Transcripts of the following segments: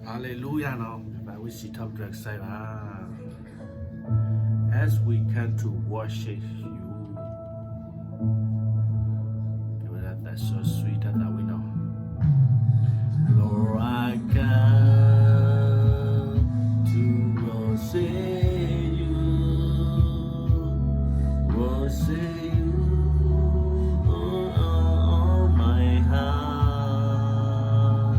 Hallelujah နီၤ, ပဝဲစံးထီၣ်ပတြၢၤကစၢ်ယွၤ as we come to worship you, ကဲဝဲဒၣ်သးစီဆှံတၢ်သးဝံၣ်နီၤ. Lord, I come to worship you, worship you, oh, all my heart.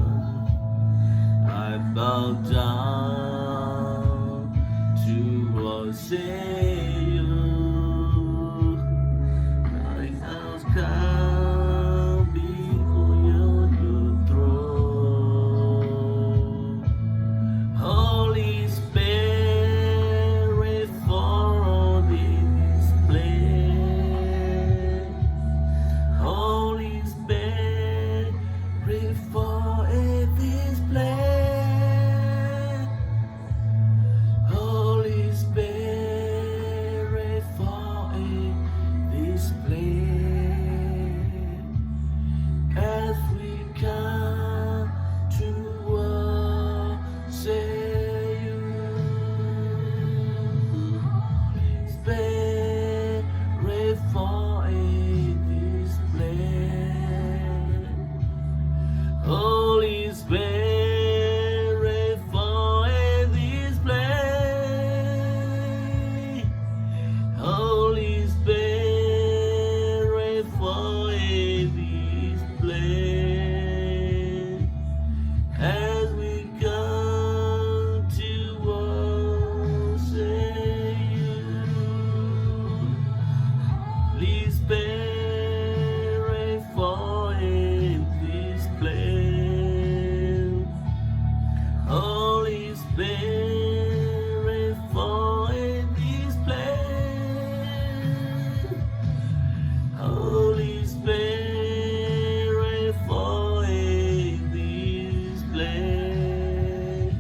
I bow down to worship you. My heart come before your throne. Holy Spirit, fall in this place. Holy Spirit, fall in this place. Holy Spirit, fall in this place. As we come to worship you, Spirit, fall in this place. Holy Spirit, fall in this place. Holy Spirit, fall in this place. As we come to worship you, Holy Spirit, fall in this place. Holy Spirit, fall in this place. Holy Spirit, fall in this place.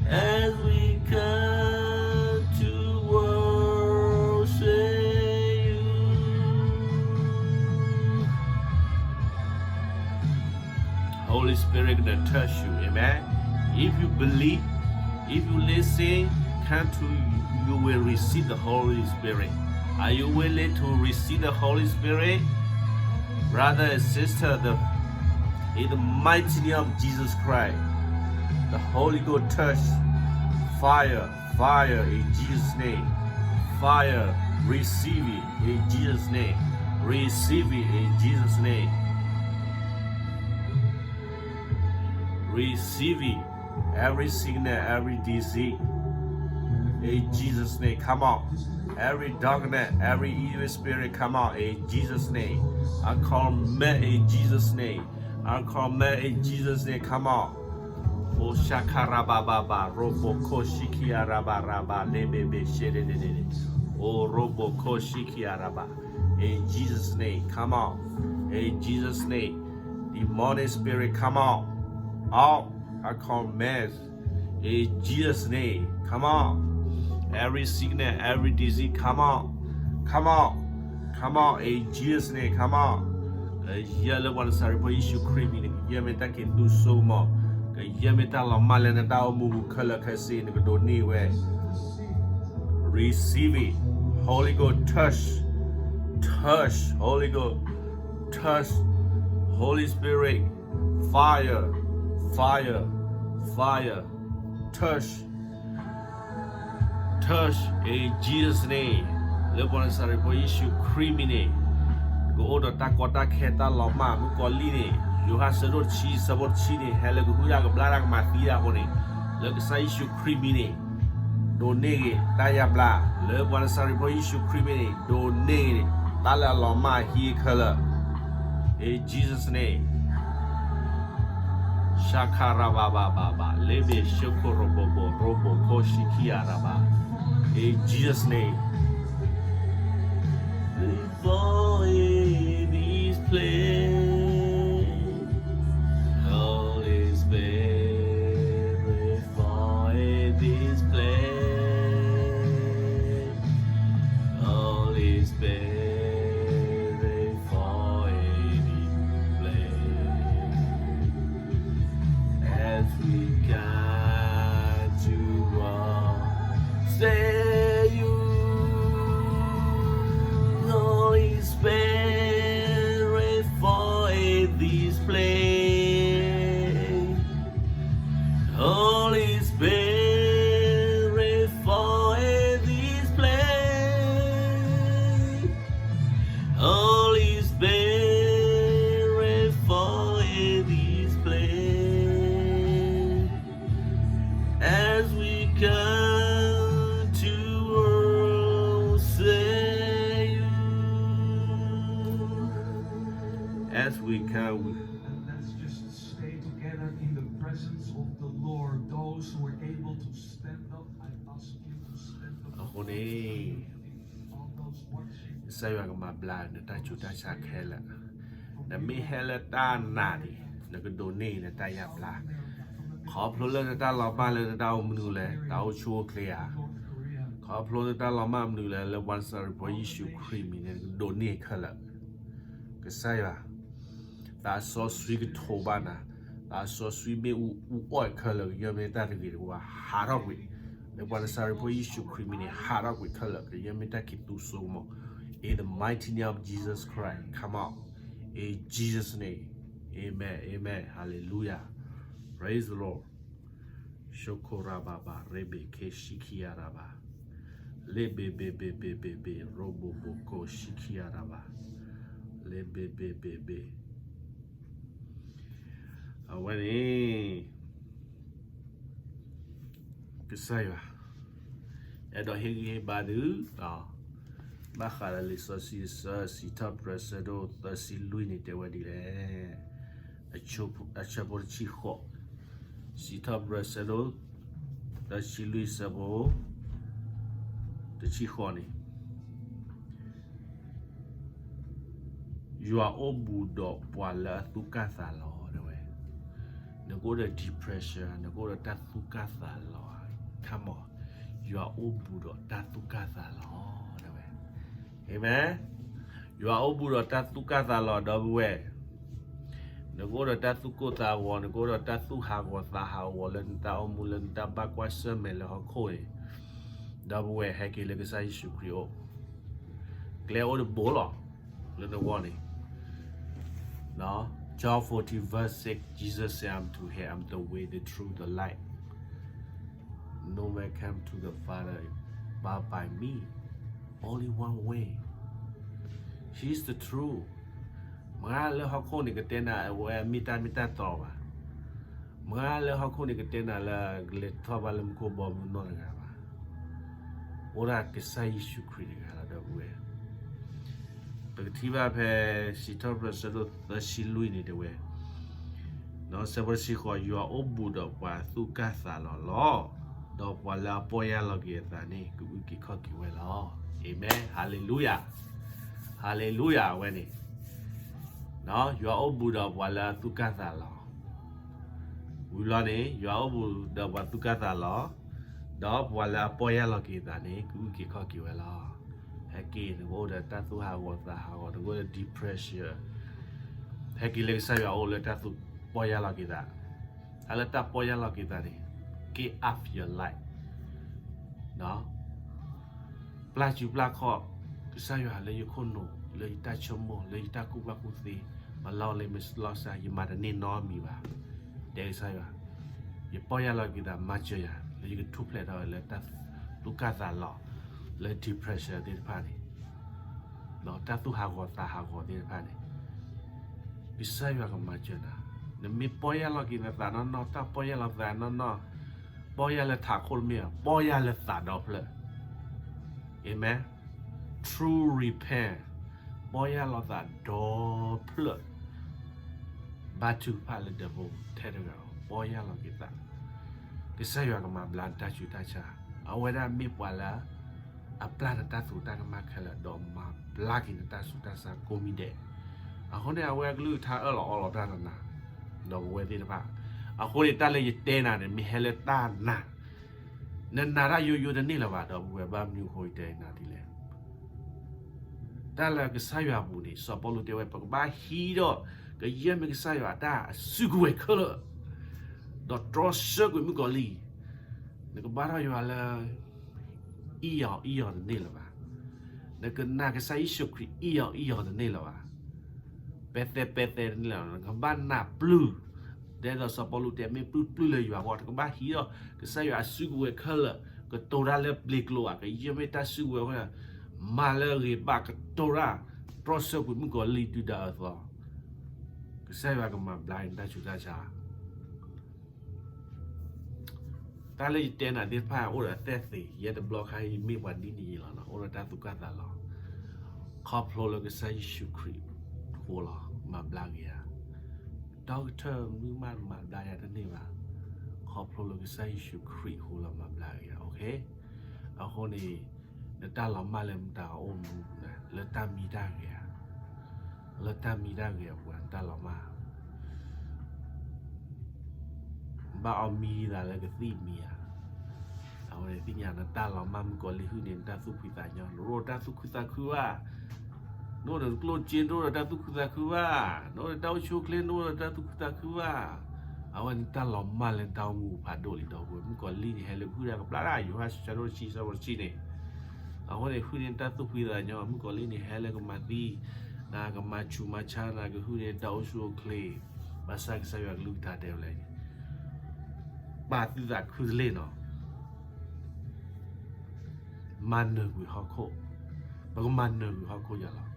As we come to worship you, Holy Spirit gonna touch you, amen. If you believe, if you listen, come to you, you will receive the Holy Spirit. Are you willing to receive the Holy Spirit? Brother and sister, the, in the mighty name of Jesus Christ, the Holy Ghost touch, fire, fire in Jesus' name. Fire, receive it in Jesus' name. Receive it in Jesus' name. Receive it. Every sickness, every disease, in Jesus' name, come out. Every darkness, every evil spirit, come out in Jesus' name. I command in Jesus' name. I command in Jesus' name, come out. O shakarababa, roboko shikiaraba, raba, lebebe, shedededede. O roboko shikiaraba. In Jesus' name, come out. In Jesus' name, demonic spirit, come out. Out. I command. In Jesus' name, come out. Every sickness, every disease, come out. Come out. Come out. In Jesus' name, come out. ကယဲၢ်လၢပှၤနစၤရ့းဖိယ့ၣ်ၡူးခရံာ်မံၤန့ၣ် ကယဲၢ်မ့ၢ်တၢ်က့ၤသူစိကမီၤ, ကယဲၢ်မ့ၢ်တၢ်လီၤမၢ်လၢနတၢ်အိၣ်မူပူၤခဲလၢာ်ခဲဆ့န့ၣ် ကဒိးန့ၢ်ဝဲ Receive it. Holy Ghost, touch. Touch. Holy Ghost, touch. Holy Spirit, fire, fire, fire. Touch. Touch in Jesus' name. လၢပှၤနစၤရ့းဖိယ့ၣ်ၡူးခရံာ်မံၤန့ၣ် ကအိၣ်ဒီးတၢ်ကီတၢ်ခဲတၢ်လီၤမၢ် မုၣ်ကီၤလံၢ်န့ၣ် ယိၤဟၣ်ဆၢဒိၣ်တဆံ ဆၢဖိတဆံန့ၣ် ဟဲလၢကဟုၣ်တၢ်ကဘျါတၢ်ကမၤသံတၢ်အဃိန့ၣ် လၢကစၢ်ယ့ၣ်ၡူးခရံာ်မံၤန့ၣ် ဒိးန့ၢ်ဂ့ၤတၢ်ယါဘျါ လၢပှၤနစၤရ့းဖိယ့ၣ်ၡူးခရံာ်မံၤန့ၣ် ဒိးန့ၢ်ဂ့ၤ တၢ်လၢအလီၤမၢ်အဟံးခဲလၢာ် In Jesus' name. Shakarababa, lebe shokorobobo, robo koshikiaraba. In Jesus' name. Fall in this place. Holy Spirit, fall in this place. Holy Spirit, fall in this place. As we come As we can, we, and let's just stay together in the presence of the Lord. Those who are able to stand up, I ask you to stand up. အဃိန့ၣ် ကစၢ်ယွၤကမၤဘျါနတၢ်ဆူးတၢ်ဆါခဲလၢာ်, နမ့ၢ်ဟဲလၢတၢ်နာ်န့ၣ် နကဒိးန့ၢ်နတၢ်ယါဘျါ, ခီဖျိလၢနတၢ်လီၤမၢ်လၢနတၢ်အိၣ်မနုၤလဲၣ်, တၢ်အိၣ်ဆူၣ်အိၣ်ချ့ဧါ, ခီဖျိနတၢ်လီၤမၢ်မနုၤလဲၣ်, လၢပှၤနစၤရ့းဖိယ့ၣ်ၡူးခရံာ်မံၤန့ၣ် နကဒိးန့ၢ်ခဲလၢာ် ကစၢ်ယွၤ, သးစီဆှံကထိးဘၣ်နၤ, သးစီဆှံမ့ၣ်အူအီၣ်ခဲလၢာ် ကယဲၢ်မ့ၢ်တၢ်တဂ့ၤတဝါ ဟးထီၣ်ကွံာ်, လၢပှၤနစၤရ့းဖိယ့ၣ်ၡူးခရံာ်မံၤန့ၣ် ဟးထီၣ်ကွံာ်ခဲလၢာ် ကယဲၢ်မ့ၢ်တၢ်ခံးသူစိကမီၤ, in the mighty name of Jesus Christ, come out, in Jesus name, amen, amen, hallelujah, praise the Lord, Shokorababa, Rebeke, Shikiaraba. Lebebebebebebe, Roboboko, Shikiaraba. Lebebebebe. အဝဲန့ၣ် ကစၢ်ယွၤ အဲၣ်ဒိးဟ့ၣ်ဂံၢ်ဟ့ၣ်ဘါသု ဘၣ်ဃးဒီးလံာ်စီဆှံအဆၢ စံးထီၣ်ပတြၢၤအဆၢဒိၣ်သၢဆံလွံၢ်န့ၣ် တဲဝဲဒ်လဲၣ်. အဆၢဖိတဆံဃိး, စံးထီၣ်ပတြၢၤအဆၢဒိၣ်သၢဆံလွံၢ် အဆၢဖိတဆံဃိးန့ၣ်, ယွၤအိၣ်ဘူးဒီးပှၤလၢအသူၣ်ကၢ်သးလီၤ တဲဝဲ. နကအိၣ်ဒီး depression, နကအိၣ်ဒီးတၢ်သူၣ်ကၢ်သးလီၤ, come on, ယွၤအိၣ်ဘူးဒီးတၢ်သူၣ်ကၢ်သးလီၤ တဲဝဲ. အၤမ့ၣ်. ယွၤအိၣ်ဘူးဒီးတၢ်သူၣ်ကၢ်သးလီၤ ဒီပုၢ်ဝဲၢ်. နကအိၣ်ဒီးတၢ်သူၣ်ကိၢ်သးဂီၤ, နကအိၣ်ဒီးတၢ်သူၣ်ဟးဂီၤသးဟးဂီၤလၢနတၢ်အိၣ်မူ လၢနတၢ်ဘၣ်ကွၢ်ဆၢၣ်မဲာ်လၢဟီၣ်ခိၣ်န့ၣ်, ဒီပုၢ်ဝဲၢ် ဟဲက့ၤလၢကစၢ်ယ့ၣ်ၡူးခရံာ်အအိၣ်, ကျဲအိၣ်တဘိလီၤ လၢနဂီၢ်န့ၣ်. John fourteen verse six, Jesus said unto her, I'm the way, the truth, the life. No man come to the Father but by me. Only one way. He's the truth. မ့ၢ်လၢဟီၣ်ခိၣ်န့ၣ် ကတဲနၤအဝဲမ့ၢ်တၢ်မ့ၢ်တၢ်တီဘၣ်. မ့ၢ်လၢဟီၣ်ခိၣ်န့ၣ် ကတဲနၤလၢကလဲၤထီၣ်ဘၣ်လၢမူခိၣ်ဘီမုၢ်နီတဂၤဘၣ်. အိၣ်ဒၣ်ကစၢ်ယ့ၣ်ၡူးခရံာ်တဂၤလီၤ ဒီပုၢ်ဝဲၢ်. ပကထံၣ်ဘၣ်ဖဲ စံးထီၣ်ပတြၢၤအဆၢဒိၣ်သၢဆံလွံၢ်န့ၣ်တဲဝဲ, ဒီးအဆၢဖိတဆံဃိး, ယွၤအိၣ်ဘူးဒီးပှၤသူၣ်ကၢ်သးလီၤလီၤ, ဒီးပှၤလၢအပီၢ်ယၢ်လီၤက့ၤအသးန့ၣ် ကအုၣ်က့ၤခီၣ်က့ၤဝဲလီၤ. အၤမ့ၣ်, ဟၤလ့လူယၤ, ဟၤလ့လူယၤ အဝဲန့ၣ် ယွၤအိၣ်ဘူးဒီးပှၤလၢအသူၣ်ကၢ်သးလီၤ. ဝံၤလီၤန့ၣ် ယွၤအိၣ်ဘူးဒီးပှၤသူၣ်ကၢ်သးလီၤ, ဒီးပှၤလၢအပီၢ်ယၢ်လီၤက့ၤအသးန့ၣ် ကအုၣ်က့ၤခီၣ်က့ၤဝဲလီၤ. ဟဲက့ၤ နကအိၣ်ဒီးတၢ်သူၣ်ဟးဂီၤသးဟးဂီၤ, နကအိၣ်ဒီး depression, ဟဲက့ၤလၢကစၢ်ယွၤအအိၣ်လၢတၢ်သူၣ်ပီၢ်ယၢ်လီၤက့ၤသး, တၢ်လၢတၢ်ပီၢ်ယၢ်လီၤက့ၤသးန့ၣ် give up your life. ပျၢ်စုပျၢ်ခီၣ်, ကစၢ်ယွၤလၢယခိၣ်နူာ်, လၢယတၢ်ဆိကမိၣ်, လၢယတၢ်ကူၣ်ဘၣ်ကူၣ်သ့, မၤလီၤလ့မ့ၢ်လီၤစၢ်, ယမၤတန့ၢ်နီတမံၤဘၣ်. တဲကစၢ်ယွၤ, ယပီၢ်ယၢ်လီၤက့ၤသး မၤစၢၤယၤ လၢယကထူၣ်ဖျဲးထီၣ်ဝဲလၢတၢ်သူၣ်ကၢ်သးလီၤ, လၢ depression သ့ၣ်တဖၣ်န့ၣ်, တၢ်သူၣ်ဟးဂီၤသးဟးဂီၤသ့ၣ်တဖၣ်န့ၣ်, ကစၢ်ယွၤကမၤစၢၤနၤ. နမ့ၢ်ပီၢ်ယၢ်လီၤက့ၤနသးနီၢ်နီၢ်, တၢ်ပီၢ်ယၢ်လီၤသးနီၢ်နီၢ်, ပီၢ်ယၢ်လၢထးခိၣ်တမ့ၢ်ဘၣ်, ပီၢ်ယၢ်လၢသးဒီဖျၢၣ်. အၤမ့ၣ်. True repent, ပီၢ်ယၢ်လီၤသးဒီဖျၢၣ်, ဘါထုကဖၣ်လၢဒၢးဖိထဲတဂၤ, ပီၢ်ယၢ်လီၤက့ၤသး. ကစၢ်ယွၤကမၤဘျါနတၢ်ဆူးတၢ်ဆါ, အဝဲဒၣ်မ့ၢ်ပှၤလၢ အပျၢ်နတၢ်သရူးတၢ်ကမၣ်ခဲလၢာ် ဒီးမၤဘျါက့ၤနတၢ်ဆူးတၢ်ဆါကိးမံၤဒဲး. အဃိန့ၣ် အဝဲအကလုၢ်ကထါအၢၣ်လီၤအီလီၤတၢ်တနၤ, ဒီပုၢ်ဝဲၢ်သ့ၣ်တဖၣ်. အဃိန့ၣ် တၢ်လၢယတဲနၤန့ၣ် မ့ၢ်ဟဲလၢတၢ်နာ်, နနာ်တၢ်ယိယိတန့ၢ်လၢၤဘၣ် ဒီပုၢ်ဝဲၢ်, ဘၣ်မနုၤအဃိယတဲနၤဒ်လဲၣ်. တၢ်လၢကစၢ်ယွၤအပူၤန့ၣ် စီၤပီလူးတဲဝဲ ပကဘၣ်ဟံးဒီး ကယဲၢ်မ့ၢ်ကစၢ်ယွၤအတၢ်အစုကဝဲၤခဲလၢာ်, ဒီးတြီဆၢကွံာ်မုၣ်ကီၤလံၢ်. နကဘါထီၣ်ယွၤလၢ အံၤအီၤအံၤအီၤတန့ၢ်လၢၤဘၣ်. နကနာ်ကစၢ်ယ့ၣ်ၡူးခရံာ်အံၤအီၤအံၤအီၤတန့ၢ်လၢၤဘၣ်. ပဲသဲပဲသဲတန့ၢ်လၢၤ, နကဘၣ်နာ်ပျုၢ်. ဒ်သိးစီၤပီလူးတဲ မ့ၢ်ပျုၢ်ပျုၢ်လၢယွၤအဂီၢ်, တကဘၣ်ဟံးဒီး ကစၢ်ယွၤအစုကဝဲၤခဲလၢာ်, ကတိၤတၢ်လၢပျ့ၤကျိၤဧါ, ကယဲၢ်မ့ၢ်တၢ်စုကဝဲၤခဲလၢာ်, မၤလၢအဂ့ၤဘၣ်, ကတိၤတၢ်, တြီဆၢကွံာ်မုၣ်ကီၤလံၢ်ဒုၣ်ဒါအသီ. ကစၢ်ယွၤကမၤဘျါနတၢ်ဆူးတၢ်ဆါ. တၢ်လၢယတဲနၤသ့ၣ်တဖၣ် အိၣ်ဒီးအသဲၣ်သ့, ယဲတဘျီခါအံၤ ယမ့ၢ်ပှၤဒ်န့ၣ်အံၤလီၤ, အိၣ်ဒီးတၢ်သူၣ်ကၢ်သးလီၤ, ခီဖျိလၢကစၢ်ယ့ၣ်ၡူးခရံာ်အဃိလီၤ. မၤဘျါက့ၤယၤ, ဒီကထၢၣ်မုၢ်မးမၤဘျါယၤတန့ၢ်ဘၣ်, ခီဖျိလၢကစၢ်ယ့ၣ်ၡူးခရံာ်အဃိလီၤမၤဘျါက့ၤယၤ, အဃိန့ၣ် နတၢ်လီၤမၢ်လၢမတၤအိၣ်မူ, လၢတၢ်မံတၢ်ဂဲၤဧါ, လၢတၢ်မံတၢ်ဂဲၤအပူၤ နတၢ်လီၤမၢ် ဘၣ်အီၤမံသးလၢကသံၣ်မံဧါ, အဝဲသ့ၣ်ညါနတၢ်လီၤမၢ်မုၣ်ကီၤလံၢ် ဟုၣ်န့ၢ်နတၢ်သူၣ်ဖှံသးညီ, နအိၣ်ဒီးတၢ်သူၣ်ခုသးခုဘၣ်, နအိၣ်ဒီးကျိၣ်စ့ နအိၣ်ဒီးတၢ်သူၣ်ခုသးခုဘၣ်, နအိၣ်ဒီးတၢ်အိၣ်ဆူၣ်အိၣ်ချ့ နအိၣ်ဒီးတၢ်သူၣ်ခုသးခုဘၣ်, အဝဲနတၢ်လီၤမၢ်လၢနတၢ်အိၣ်မူဖးဒိၣ်လံ ဒီပုၢ်ဝဲၢ်, မုၣ်ကီၤလံၢ်န့ၣ် ဟဲလၢကဟုၣ်တၢ်ကဘျါတၢ် ယိၤဟၣ်ဆၢဒိၣ်တဆံ ဆၢဖိတဆံန့ၣ်, အဃိန့ၣ် ဟုၣ်န့ၢ်နတၢ်သူၣ်ဖှံသးညီ, မုၣ်ကီၤလံၢ်န့ၣ် ဟဲလၢကမၤသံနၤ, ကမၤဆူးမၤဆါနၤ, ကဟုၣ်န့ၢ်နတၢ်အိၣ်ဆူၣ်အိၣ်ချ့, ဘၣ်ဆၣ်ကစၢ်ယွၤကလုၢ်ကထါတဲဝဲလဲၣ်န့ၣ် ပာ်သုသးခုတလ့ၢ်နီၤ, မၤနၢၤကွံာ်ဟီၣ်ခိၣ်, ပကမၤနၢၤကွံာ်ဟီၣ်ခိၣ်ယၤလီၤ.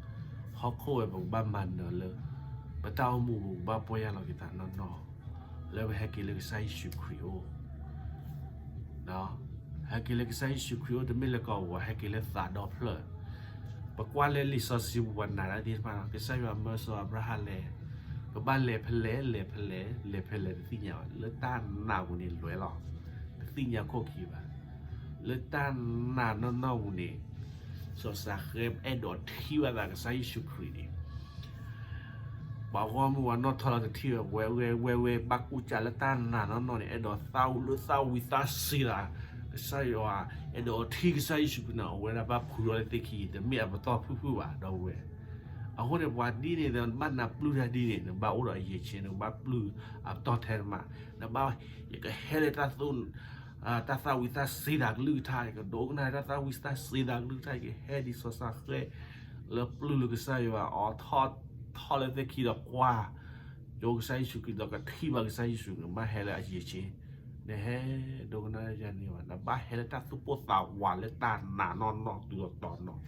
ဟီၣ်ခိၣ်ဝဲပကဘၣ်မၤနၢၤလၢ ပတၢ်အိၣ်မူပူၤ ပကဘၣ်ပီၢ်ယၢ်လီၤက့ၤသးနီၢ်နီၢ်, လၢပဟဲက့ၤလၢကစၢ်ယ့ၣ်ၡူးခရံာ်အအိၣ် ဟဲက့ၤလၢကစၢ်ယ့ၣ်ၡူးခရံာ်အအိၣ် တမ့ၢ်လၢကီၢ်ပူၤ, ဟဲက့ၤလၢသးဒီဖျၢၣ်, ပကွၢ်လၢလံာ်စီဆှံပူၤ ပှၤနာ်တၢ်သ့ၣ်တဖၣ်နီၤ, ကစၢ်ယွၤမၢစီၤအၤဘြၤဟၣ်လဲၤ, ကဘၣ်လဲၤဖဲလဲၣ်, လဲၤဖဲလဲၣ်, လဲၤဖဲလဲၣ်တသ့ၣ်ညါဘၣ်, လၢတၢ်နာ်ပူၤန့ၣ်လဲၤလီၤ, တသ့ၣ်ညါခိၣ်ခံဘၣ်, လၢတၢ်နာ်နီၢ်နီၢ်ပူၤန့ၣ် စီၤစၤဃဲအဲၣ်ဒိးထံၣ်ဘၣ်သးကစၢ်ယ့ၣ်ၡူးခရံာ်န့ၣ် ပှၤဂီၢ်မုၢ်ဝဲနီၢ်ထီၣ်လီၤတထံၣ်ဝဲ, ဝဲဝဲဝဲဝဲ ဘၣ်ကူစးလၢတၢ်နာ်နီၢ်နီၢ်န့ၣ် အဲၣ်ဒိးသးဝံၣ်လၢသးဝံၣ်သးစ့ၤသး, ကစၢ်ယွၤ, အဲၣ်ဒိးထံၣ်ကစၢ်ယ့ၣ်ၡူးခရံာ်န့ၣ် အဝဲဒၣ်ဘၣ်ဖုးထီၣ်လၢသ့ၣ်ခံ, တမ့ၢ်အပတီၢ်ဖုၣ်ဖုၣ်ဘၣ် ဒီပုၢ်ဝဲၢ်, အဃိန့ၣ် ပှၤဒ်န့ၣ်ဒီး နဘၣ်နၢ်ပျုၢ်တၢ်ဒ်န့ၣ် နဘၣ်အိၣ်ဒီးအရည်အချင်း, နကဘၣ်ပျုၢ်အပတီၢ်ထဲတမး, နဘၣ်, ယကဟဲလၢတၢ်သူ တၢ်သးဝံၣ်သးစ့ၤသးကလုၢ်ကထါ, ယကဒိကနၣ်တၢ်သးဝံၣ်သးစ့ၤသးကလုၢ်ကထါ, ယကဟဲဒ်စီၤစၤဃဲ လၢပျုၢ်လၢကစၢ်ယွၤအီၤထီၣ်, ထီၣ်လၢသ့ၣ်ခံဒီးကွၢ်, ကၠိကစၢ်ယ့ၣ်ၡူးခရံာ်ဒီးကထံၣ်ဘၣ်ကစၢ်ယ့ၣ်ၡူး, နဘၣ်ဟဲလၢအရည်အချင်း, နဟဲဒိကနၣ်တၢ်ယၤန့ၣ်ဘၣ်, နဘၣ်ဟဲလၢတၢ်သူၣ်ပိၢ်သးဝးလၢတၢ်နာ်နီၢ်နီၢ်တုၤလီၤတီၤနီၢ်,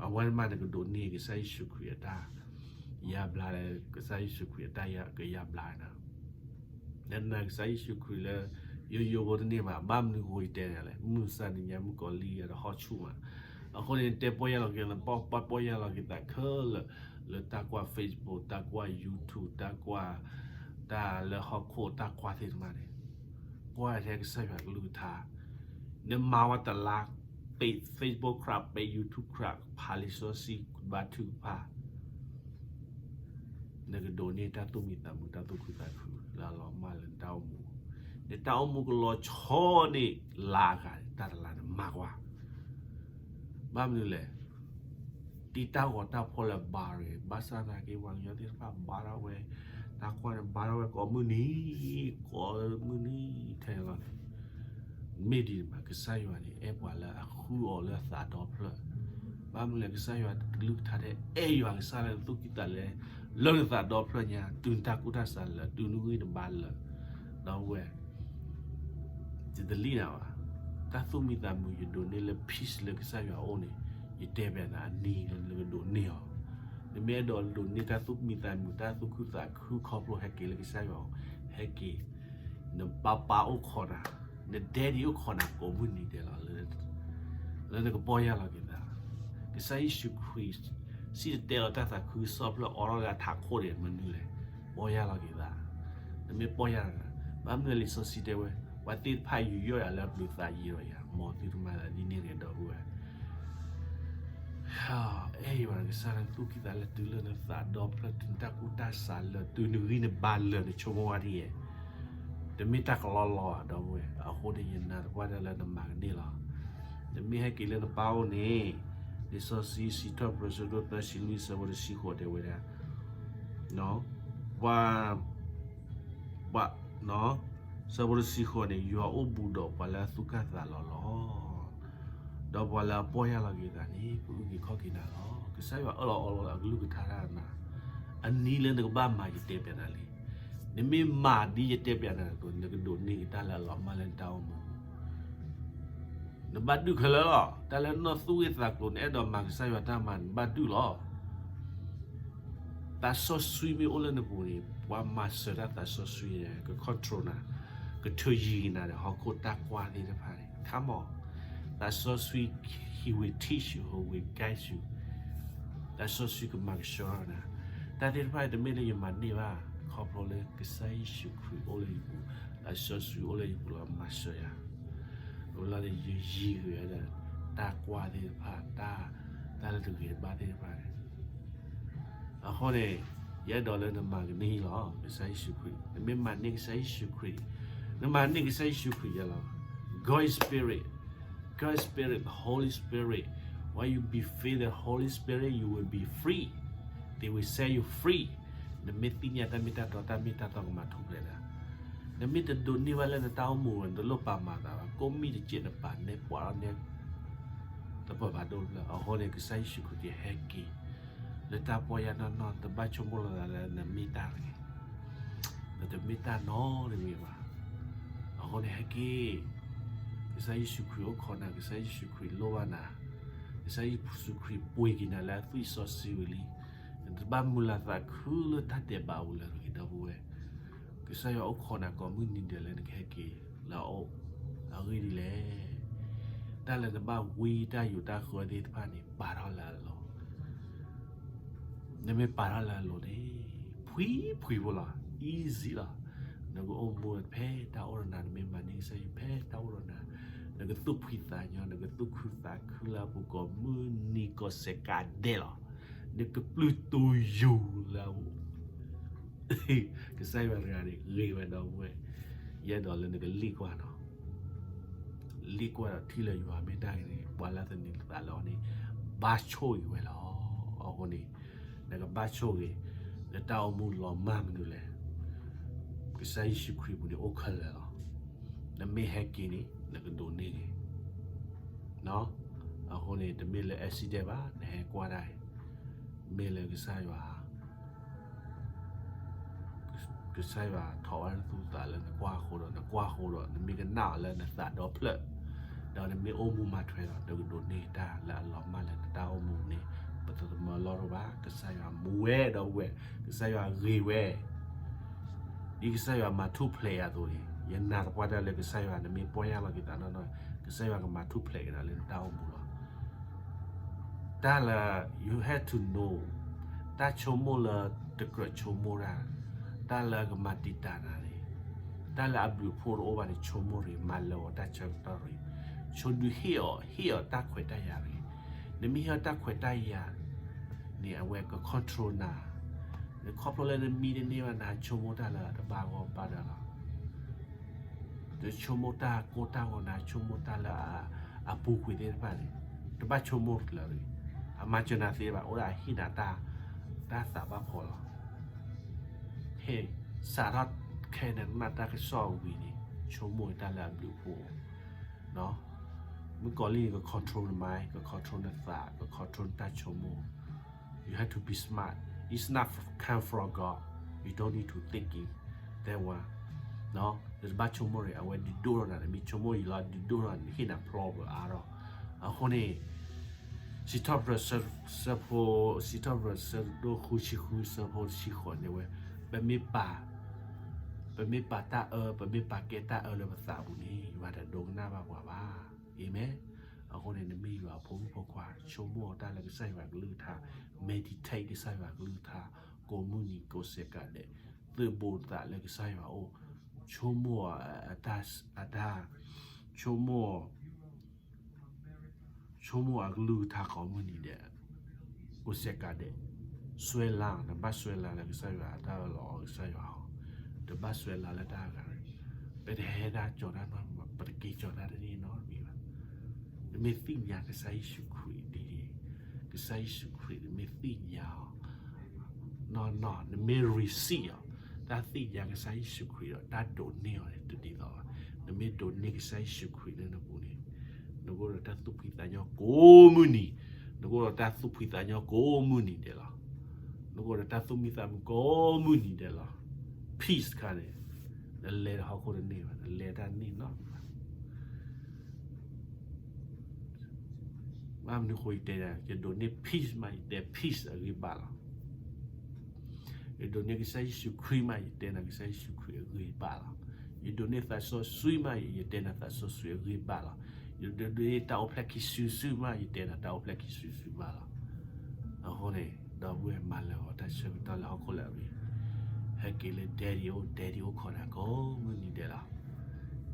အဝဲမးနကဒိးန့ၢ်ကစၢ်ယ့ၣ်ၡူးခရံာ်အတၢ် ယါဘျါလၢ ကစၢ်ယ့ၣ်ၡူးခရံာ်အတၢ်ကယါဘျါနၤ, နနာ်ကစၢ်ယ့ၣ်ၡူးခရံာ်လၢ ယိယိဖိတန့ၢ်ဘၣ်, ဘၣ်မနုၤအဃိယတဲန့ၣ်လဲၣ်, မုၢ်မဆါတနံၤညါ မုၣ်ကီၤလံၢ်ယၤဒီးဟီၣ်ဆူၣ်မး, အဃိန့ၣ် နတဲပီၢ်ယၢ်လီၤက့ၤ နပီၢ်ပီၢ်ယၢ်လီၤက့ၤသးခဲလၢာ်, လၢတၢ်ကွၢ် Facebook, တၢ်ကွၢ် YouTube, တၢ်ကွၢ် တၢ်လၢဟီၣ်ခိၣ်တၢ်ကွၢ်သ့ၣ်တဖၣ်န့ၣ်, ကွၢ်ထဲကစၢ်ယွၤကလုၢ်ကထါ, နမၤဝဲတလါ ပိတ် Facebook ခရး ပိတ် YouTube ခရး, ဖးလံာ်စီဆှံ ဘါထုကဖၣ်, နကဒိးန့ၢ်တၢ်သူၣ်မံသးမုာ် တၢ်သူၣ်ခုသးခု လၢအလီၤမၢ်လၢနတၢ်အိၣ်မူ, နတၢ်အိၣ်မူကလီၤဆီန့ၣ် လါအဂၤ တၢ်တလါန့ၣ်မၤကွၢ်, ဘၣ်မနုၤလဲၣ်, တံၤတၢ်ဂီၤတၢ်ဖီၣ်လၢဘါရ့ၣ်, ဘၣ်ဆၣ်သနာ်က့ ပှၤကညီသ့ၣ်တဖၣ်ဘါထီၣ်ဝဲ, တၢ်ကွၢ်န့ၣ် ဘါထီၣ်ဝဲကိးမုၢ်နံၤ, ကိးမုၢ်နံၤထဲန့ၣ်လီၤန့ၣ် မ့ၢ်ဒ်န့ၣ်ဘၣ်, ကစၢ်ယွၤန့ၣ် အဲၣ်ပှၤလၢအဃုအီၤလၢအသးဒီဖျၢၣ်, ဘၣ်မနုၤလဲၣ်, ကစၢ်ယွၤကလုၢ်ကထါတဲ အဲၣ်ယွၤကစၢ်လၢနသူၣ်ကံၢ်သးလဲ, လၢနသးဒီဖျၢၣ်ညါ, တုၤနတၢ်ကူၣ်တၢ်ဆးလၢာ်, တုၤနဂံၢ်နဘါလၢာ်, ဒီပုၢ်ဝဲၢ် ယတလံၣ်နၤဘၣ်, တၢ်သူၣ်မံသးမုာ်ယဒိးန့ၢ်လၢ peace လၢကစၢ်ယွၤအအိၣ်န့ၣ်, ယတဲဘၣ်နၤအနံၤလၢနကဒိးန့ၢ်အီၤ, နမ့ၢ်အဲၣ်ဒိးဒိးန့ၢ်တၢ်သူၣ်မံသးမုာ် တၢ်သူၣ်ခုသးခုခီဖျိဟဲက့ၤလၢကစၢ်ယွၤအအိၣ်, ဟဲက့ၤ, နပၢ်ပၢ်အိၣ်ခိးနၤ, နဒဲဒံးအိၣ်ခိးနၤကိးမုၢ်နံၤဒဲးလီၤ, လၢနကပီၢ်ယၢ်လီၤက့ၤသး, ကစၢ်ယ့ၣ်ၡူးခရံာ် စံၣ်တဲၤတဲလီၤတၢ်သးခုကစီၣ်ဖျၢၣ်အိးထီၣ်လၢအထးခိၣ်န့ၣ် မနုၤလဲၣ်, ပီၢ်ယၢ်လီၤက့ၤသး, နမ့ၢ်ပီၢ်ယၢ်လီၤ, ဘၣ်မနုၤလဲၣ်, လံာ်စီဆှံတဲဝဲ, ပှၤသ့ၣ်တဖၣ်ယူးယီၣ်ယၤလၢအဘျုးသးယံၤဒီးယၤ, မ်သုတမၤသးဒ်န့ၣ်တဂ့ၤ ဒီပုၢ်ဝဲၢ် အဲၣ်ယွၤကစၢ်လၢသူၣ်ကံၢ်သးလဲတုၤလၢနသးဒီဖျၢၣ်, တုၤနတၢ်ကူၣ်တၢ်ဆးလၢာ်, တုၤနဂံၢ်နဘါလၢာ်, နဆိကမိၣ်ဝဲဒ်အံၤ, တမ့ၢ်တၢ်ကလီလီဘၣ် ဒီပုၢ်ဝဲၢ်, အဃိန့ၣ် ယနာ်သပှၢ်တၢၢ်လၢနမၤကန့ၢ်လီၤ. နမ့ၢ်ဟဲက့ၤလၢနပၢ်အအိၣ်န့ၣ်, လံာ်စီဆှံ စံးထီၣ်ပတြၢၤ အဆၢဒိၣ်သၢ ဆံလွံၢ် အဆၢဖိတဆံဃိး တဲဝဲဒၣ် ပှၤ, ပှၤ, အဆၢဖိတဆံဃိးန့ၣ်, ယွၤအိၣ်ဘူးဒီးပှၤလၢအသူၣ်ကံၢ်သးလီၤလီၤ, ဒီးပှၤလၢအပီၢ်ယၢ်လီၤက့ၤသးန့ၣ် ကအုၣ်က့ၤခီၣ်က့ၤနၤလီၤ. ကစၢ်ယွၤအၢၣ်လီၤအီလီၤအကလုၢ်ကထါတၢ်နၤ, အနံၤလၢနကဘၣ်မၤယတဲပျးနၤလံ. နမ့ၢ်မၤဒ်ယတဲပျးနၤအသိး နကဒိးန့ၢ်က့ၤတၢ်လၢအလီၤမၢ်လၢနတၢ်အိၣ်မူ နဘၣ်ဒုးခဲလၢာ်လီၤ. တၢ်လၢနသူၣ်ဂ့ၢ်သးကျိၤ နအဲၣ်ဒိးမၤကစၢ်ယွၤတၢ်မၤ နဘၣ်ဒုးလီၤ. သးစီဆှံမ့ၢ်အိၣ်လၢနပူၤန့ၣ် ပှၤမၤစၢၤတၢ်သးစီဆှံန့ၣ် က control နၤ, ကထုးယံၤနၤဒီးဟီၣ်ခိၣ်တၢ်ကွၢ်သ့ၣ်တဖၣ်န့ၣ် come on, သးစီဆှံ he will teach you, he will guide you. သးစီဆှံကမၤကဆှီနၤ, တၢ်သ့ၣ်တဖၣ်တမ့ၢ်လၢယမၤန့ၢ်ဘၣ်, ခီဖျိလၢကစၢ်ယ့ၣ်ၡူးခရံာ်အိၣ်လၢယပူၤ, အစီဆှံအိၣ်လၢယပူၤလီၤ မၤစၢၤယၤ, ဝဲလီၤန့ၣ်ယယံၤဂ့ၤဝဲဒၣ် တၢ်ကွၢ်သ့ၣ်တဖၣ်, တၢ်, တၢ်လၢတဂ့ၤတဘၣ်သ့ၣ်တဖၣ်န့ၣ် အဃိန့ၣ် ယအဲၣ်ဒိးလၢနမၤကန့ၢ်လီၤ ကစၢ်ယ့ၣ်ၡူးခရံာ်, နမ့ၢ်မၤန့ၢ်ကစၢ်ယ့ၣ်ၡူးခရံာ်, နမၤန့ၢ်ကစၢ်ယ့ၣ်ၡူးခရံာ်ယဲလီၤ. God is Spirit, God is Spirit, the Holy Spirit. When you be filled the Holy Spirit, you will be free. They will set you free. နမ့ၢ်သ့ၣ်ညါတၢ်မ့ၢ်တၢ်တီ တၢ်မ့ၢ်တၢ်တီကမၤထူၣ်ဖျဲးနၤ, နမ့ၢ်တဒိးန့ၢ်ဘၣ်လၢနတၢ်အိၣ်မူ နတလိၣ်ပာ်မၤသးဘၣ်, ကိးမံၤတစဲးနပာ်နဲပှၤလီၤနဲ တပာ်ဘၣ်ဒိၣ်လၢ အဃိန့ၣ် ကစၢ်ယ့ၣ်ၡူးခရံာ်ကဟဲက့ၤ လၢတၢ်ပီၢ်ယၢ်နီၢ်နီၢ်, တဘၣ်ဆိကမိၣ်လီၤသးလၢနမ့ၢ်တၢ်တဂ့ၤ, နတမ့ၢ်တၢ်နီတမံၤဘၣ်. အဃိန့ၣ်ဟဲက့ၤ, ကစၢ်ယ့ၣ်ၡူးခရံာ်အိၣ်ခိးနၤ, ကစၢ်ယ့ၣ်ၡူးခရံာ်လိၣ်ဘၣ်နၤ, ကစၢ်ယ့ၣ်ၡူးခရံာ်ပှ့ၤက့ၤနၤလၢအသွံၣ်စီဆှံဝံၤလံ, နတဘၣ်မုာ်လၤသးခုလၢတၢ်ဒဲးဘးပူၤလၢၤတဂ့ၤ ဒီပုၢ်ဝဲၢ်. ကစၢ်ယွၤအိၣ်ခိးနၤကိးမုၢ်နံၤဒဲးလၢနကဟဲက့ၤလၢအအိၣ်, အဂ့ၢ်ဒ်လဲၣ်. တၢ်လၢနဘၣ်ဝံတၢ်ယိးတၢ်ဃၢသ့ၣ်တဖၣ်န့ၣ် ပာ်ထီၣ်လၢအလိၤ, နမ့ၢ်ပာ်ထီၣ်လၢအလိၤန့ၣ် ဖှံဖှံဖိလီၤ, easy လီၤ. နကအိၣ်မူဖဲတၢ်အိၣ်ဒီးနၤ, နမ့ၢ်မၤန့ၢ်ကစၢ်ယွၤဖဲတၢ်အိၣ်ဒီးနၤ, နကသူၣ်ဖှံသးညီ, နကသူၣ်ခုသးခုလၢအပူၤကိးမုၢ်နံၤကိးဆဲးကးဒဲးလီၤ. နကပျုၢ်တူယိာ်လၢအပူၤ ကစၢ်ယွၤတဂၤန့ၣ်ဂ့ၤဝဲ ဒီပုၢ်ဝဲၢ်, ယအဲၣ်ဒိးလၢနကလ့ၣ်ကွၢ်နီၤ, လ့ၣ်ကွၢ်ဒီးထံၣ်လၢယွၤမ့ၢ်တၢ်ဂ့ၤန့ၣ် ပှၤလၢသန့ၤသးလၢအီၤန့ၣ် ဘၣ်ဆိၣ်ဂ့ၤဝဲလီၤ. အဃိန့ၣ် နကဘၣ်ဆိၣ်ဂ့ၤ, နတၢ်အိၣ်မူလီၤမၢ်မနုၤလဲၣ်, ကစၢ်ယ့ၣ်ၡူးခရံာ်ပူၤန့ၣ်အိၣ်ခဲလၢာ်လီၤ. နမ့ၢ်ဟဲက့ၤန့ၣ် နကဒိးန့ၢ်ဂ့ၤ အဃိန့ၣ် တမ့ၢ်လၢ accident ဘၣ်, နဟဲကွၢ်တၢ်အံၤ, မ့ၢ်လၢကစၢ်ယွၤ, ကစၢ်ယွၤထီၣ်ဝဲနသူၣ်နသးလၢနကွၢ်အဃိဒီး နကွၢ်အဃိဒီး နမ့ၢ်ကနၣ်အီၤလၢနသးဒီဖျၢၣ်, ဒီးနမ့ၢ်အိၣ်မူမၤထွဲဒီး နကဒိးန့ၢ်တၢ်လၢအလီၤမၢ်လၢနတၢ်အိၣ်မူန့ၣ်, ပတသမၢလီၢ်တအိၣ်ဘၣ်, ကစၢ်ယွၤမူဝဲ ဒီပုၢ်ဝဲၢ်, ကစၢ်ယွၤဂ့ၤဝဲ ဒ်ကစၢ်ယွၤမၤထူၣ်ဖျဲးယၤအသိးန့ၣ်, ယနာ်သပှၢ်တၢ်လၢကစၢ်ယွၤ နမ့ၢ်ပီၢ်ယၢ်လီၤက့ၤသးနီၢ်နီၢ်, ကစၢ်ယွၤကမၤထူၣ်ဖျဲးက့ၤဒီးလၢနတၢ်အိၣ်မူလီၤ. တၢ်လၢ you have to know, တၢ်ဆိကမိၣ်လၢတကြၢးဆိကမိၣ်တၢ်, တၢ်လၢကမၤတံာ်တာ်နၤန့ၣ်, တၢ်လၢအဘျုးအဖှိၣ်တအိၣ်ဘၣ်န့ၣ် ဆိကမိၣ်တဂ့ၤ, မၤလၢာ်အီၤတၢ်ဆၢကတီၢ်တဂ့ၤ, ဆိဒုးဟ့ၣ်အီၤ, ဟ့ၣ်အီၤတၢ်ခွဲးတၢ်ယာ်တဂ့ၤ. နမ့ၢ်ဟ့ၣ်အီၤတၢ်ခွဲးတၢ်ယာ်န့ၣ် အဝဲက control နၤ, နခီဖျိလၢနမံတန့ၢ်ဘၣ် နဆိကမိၣ်တၢ်လၢတဘၣ်ဂီၢ်ဘၣ်ဒၣ်လီၤ. နဆိကမိၣ်တၢ်ကိၢ်တၢ်ဂီၤ နဆိကမိၣ်တၢ်လၢအပူၤကွံာ်သ့ၣ်တဖၣ်န့ၣ်, တဘၣ်ဆိကမိၣ်တလၢာ်တဂ့ၤ. အမၤစၢၤနၤသ့ဘၣ်, အိၣ်ဒၣ်အဟ့ၣ်နၤတၢ်, တၢ်သးဘၣ်ဖှီၣ်လီၤ. ဟ့ၣ်, စးထီၣ်ခဲနကနၣ်တၢ်ကစီၣ်ဝံၤန့ၣ် ဆိကမိၣ်တၢ်လၢအဘျုးအဖှိၣ်, မုၣ်ကီၤလံၢ်န့ၣ် က control န mind, က control နသး, က control နတၢ်ဆိကမိၣ်. You have to be smart. It's not come from God. You don't need to think it. တဲဝဲ, နတဘၣ်ဆိကမိၣ်န့ၣ် အဝဲဒုးဒိၣ်ထီၣ်နၤ, နမ့ၢ်ဆိကမိၣ်ယံာ်လီၤ ဒုးဒိၣ်ထီၣ်နၤ ဟ့ၣ်နၤ problem အါထီၣ်. အဃိန့ၣ် စံးထီၣ်ပတြၢၤ ဆၢဖိ, စံးထီၣ်ပတြၢၤဆၢဒိၣ်ဃုဆံဃု ဆၢဖိတဆံဃိးန့ၣ်ဝဲ, ပမ့ၢ်ပာ်, ပမ့ၢ်ပာ်တၢ်အၢ, ပမ့ၢ်ပာ်ကဲတၢ်အၢလၢပသးပူၤန့ၣ် ယွၤတဒိကနၣ်ဘၣ်ပှၤဘၣ်. အၤမ့ၣ်. အဃိန့ၣ် နမ့ၢ်ယွၤအဖိမုၣ်ဖိခွါ ဆိကမိၣ်အီၤတၢ်လၢကစၢ်ယွၤကလုၢ်ကထါ, meditate ကစၢ်ယွၤကလုၢ်ကထါ, ကိးမုၢ်နံၤကိးဆဲးကးဒဲး, သုးဘူးနသးလၢကစၢ်ယွၤအအိၣ်, ဆိကမိၣ်အတၢ်, ဆိကမိၣ် ဆိကမိၣ်အကလုၢ်ကထါကိးမုၢ်နံၤဒဲး, ကိးဆဲးကးဒဲး, စွဲလၢ်, နဘၣ်စွဲလၢ်လၢကစၢ်ယွၤအတၢ်အၢၣ်လီၤအီလီၤကစၢ်ယွၤအီၤ, တဘၣ်စွဲလၢ်လၢတၢ်အဂၤ, ပတဟဲဒၣ်ကၠီၤတၢ်နီတမံၤ, ပတက့ၤကၠီၤတၢ်တန့ၢ်နီတမံၤဘၣ်. နမ့ၢ်သ့ၣ်ညါကစၢ်ယ့ၣ်ၡူးခရံာ်ဒ်န့ၣ်, ကစၢ်ယ့ၣ်ၡူးခရံာ် နမ့ၢ်သ့ၣ်ညါအီၤ နီၢ်နီၢ်, နမ့ၢ် receive အီၤ, တၢ်သ့ၣ်ညါကစၢ်ယ့ၣ်ၡူးခရံာ်ဒီး တၢ်ဒိးန့ၢ်အီၤန့ၣ် တဒ်သိးဘၣ်. နမ့ၢ်ဒိးန့ၢ်ကစၢ်ယ့ၣ်ၡူးခရံာ်လၢနပူၤန့ၣ်, နကအိၣ်ဒီးတၢ်သူၣ်ဖှံသးညီကိးမုၢ်နံၤ, နကအိၣ်ဒီးတၢ်သူၣ်ဖှံသးညီကိးမုၢ်နံၤဒဲးလီၤ. နကအိၣ်ဒီးတၢ်သူၣ်မံသးမုာ်ကိးမုၢ်နံၤဒဲးလီၤ. Peace တခါန့ၣ်, နလဲၤတဟီၣ်ခိၣ်တန့ၢ်ဘၣ်, နလဲၤတၢ်န့ၢ်နီတမံၤဘၣ်. ဘၣ်မနုၤအဃိယတဲနၤ, ယဒိးန့ၢ် peace မး ယတဲ peace အဂ့ၤဘၣ်လီၤ. ယဒိးန့ၢ်ကစၢ်ယ့ၣ်ၡူးခရံာ်မး ယတဲနၤ ကစၢ်ယ့ၣ်ၡူးခရံာ်အဂ့ၤဘၣ်လီၤ. ယဒိးန့ၢ်သးစီဆှံမး ယတဲနၤ သးစီဆှံအဂ့ၤဘၣ်လီၤ. ယဒိးန့ၢ်တၢ်အိၣ်ဖျဲၣ်ခံစုတစုမး ယတဲနၤ တၢ်အိၣ်ဖျဲၣ်ခံစုတစုဘၣ်လီၤ. အဃိန့ၣ် ဒီပုၢ်ဝဲၢ် မၤလၢာ်ဂီၤတၢ်ဆၢကတီၢ်လၢဟီၣ်ခိၣ်လၢအဂ့ၤ, ဟဲက့ၤလၢ Daddy အိၣ်, Daddy အိၣ်ခိးနၤကိးမုၢ်နံၤဒဲးလီၤ.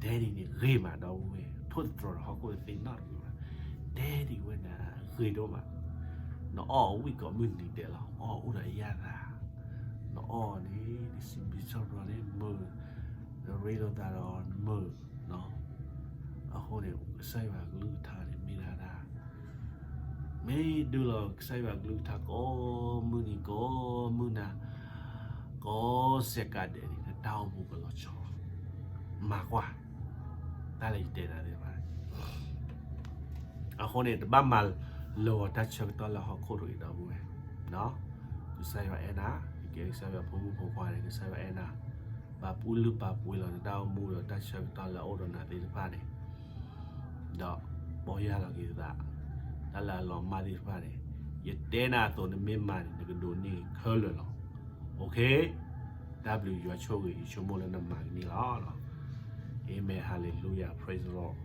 Daddy န့ၣ်ဂ့ၤမး ဒီပုၢ်ဝဲၢ်, ထိၣ်သတြီၤဒီးဟီၣ်ခိၣ်တသ့နီတမံၤဘၣ်. Daddy ဝဲန့ၣ်ဂ့ၤဒိၣ်မး, နအီၣ်အဝံၣ်ကိးမုၢ်နံၤဒဲးလီၤ, အီၣ်အိၣ်ဒီးအယၣ်သး, နအီၣ်န့ၣ် နစံးဘျုးစံးဖှိၣ်န့ၣ်မုာ်, နရ့လိာ်သးဒီးနမုာ်, အဃိန့ၣ် ကစၢ်ယွၤအကလုၢ်ကထါန့ၣ် မ့ၢ်ဒၣ်တၢ် မ့ၢ်ဒုးလီၤကစၢ်ယွၤကလုၢ်ကထါကိးမုၢ်နံၤကိးမုၢ်နၤ, ကိးစဲးကးဒဲးန့ၣ် နတၢ်အိၣ်မူကလီၤဆီ, မၤကွၢ် တၢ်လၢယတဲနၤသ့ၣ်တဖၣ်န့ၣ်. အဃိန့ၣ် တဘၣ်မၤလၢာ်ဂီၤတၢ်ဆၢကတီၢ်လၢဟီၣ်ခိၣ်တဂ့ၤ ဒီပုၢ်ဝဲၢ်, ကစၢ်ယွၤအဲၣ်နၤ, ကကဲကစၢ်ယွၤဖိမုၣ်ဖိခွါန့ၣ် ကစၢ်ယွၤအဲၣ်နၤ, ပာ်ပူၤလုၢ်ပာ်ပှ့ၤလီၤနတၢ်အိၣ်မူဒီးတၢ်ဆၢကတီၢ်လၢအအိၣ်ဒီးနၤသ့ၣ်တဖၣ်န့ၣ် ဒီးပီၢ်ယၢ်လီၤက့ၤသး, တၢ်လၢအလီၤမၢ်သ့ၣ်တဖၣ်န့ၣ်, ယတဲနၤအသိးနမ့ၢ်မၤန့ၣ် နကဒိးန့ၢ်ခဲလၢာ်လီၤ. တၢ်ဘျုးယွၤဆိၣ်ဂ့ၤ ယဆိကမိၣ်လၢနမၤကန့ၢ်လီၤ. Amen, hallelujah, praise the Lord.